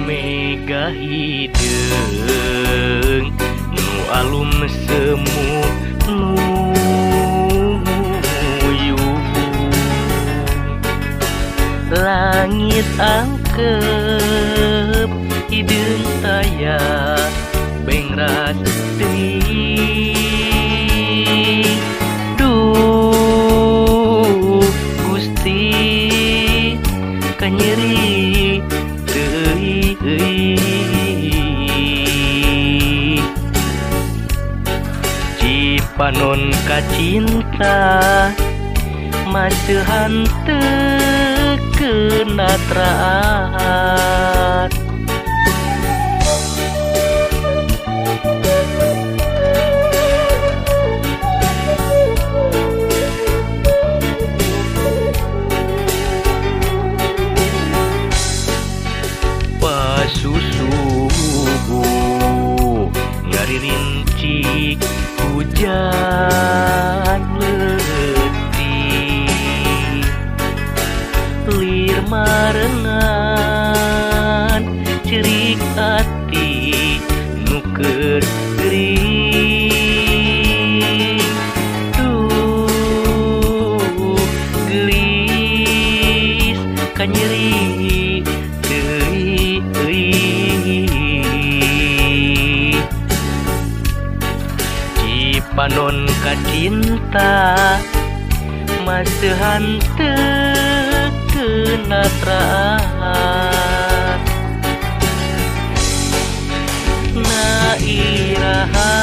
Mega hideung nu alum semu nuyuh, langit angkep hideung taya bengras deui. Duh Gusti kanyeri teuing, Cipanon kacinta maseuhan teu keuna traat. Pasusubuh ngaririncik hujan leutik, lir marengan cerik ati nu keur gering. Duh geulis kanyeri teuing, Cipanon kacinta maseuhan teu keuna traat. Na iraha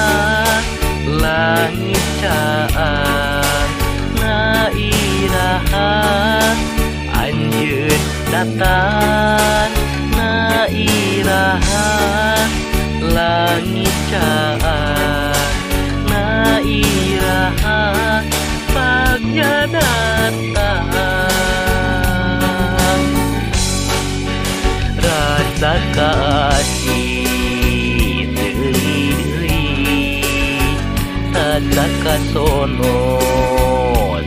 langit caang, na iraha anjeun datang, na iraha langit caang, na iraha bagja datang. Rasa kasih deui deui, rasa kasono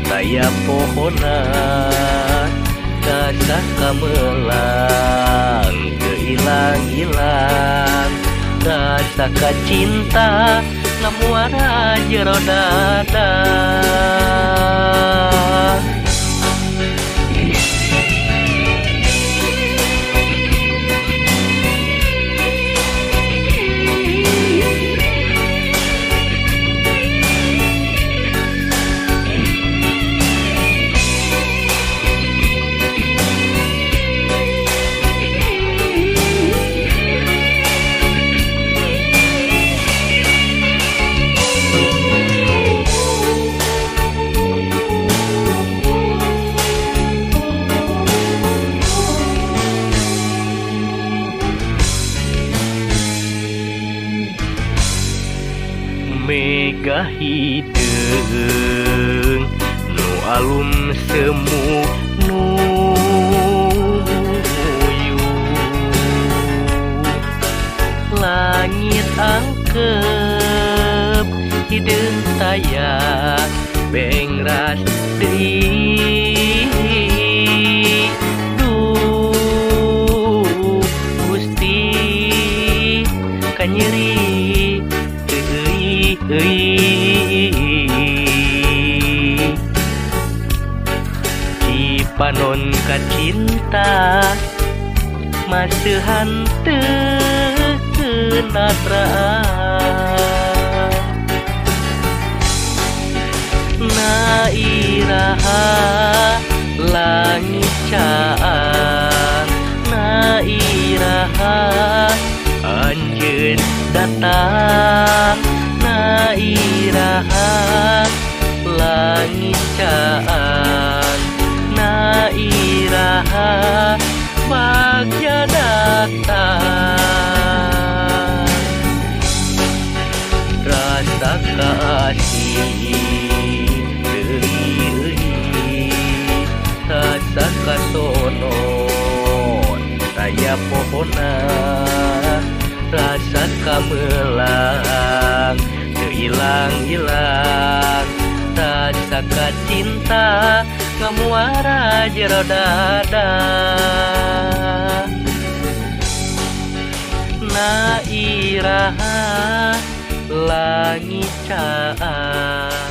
taya pohona, rasa kamelang teu ilang-ilang, rasa kacinta ngamuara jero dada. Mega hideung nu alum semu nuyuh, langit angkep hideung taya bengras deui. Duh Gusti kanyeri teuing, Cipanon Lamun kacinta maseuhan teu keuna terang. Na iraha langit caang, na iraha anjeun datang, na iraha langit caang, na iraha bagja datang. Rasa kasih deui, rasa kasonon taya pohona, rasa kamelang teu ilang-ilang, rasa kacinta ngamuara jero dada. Na iraha langit caang.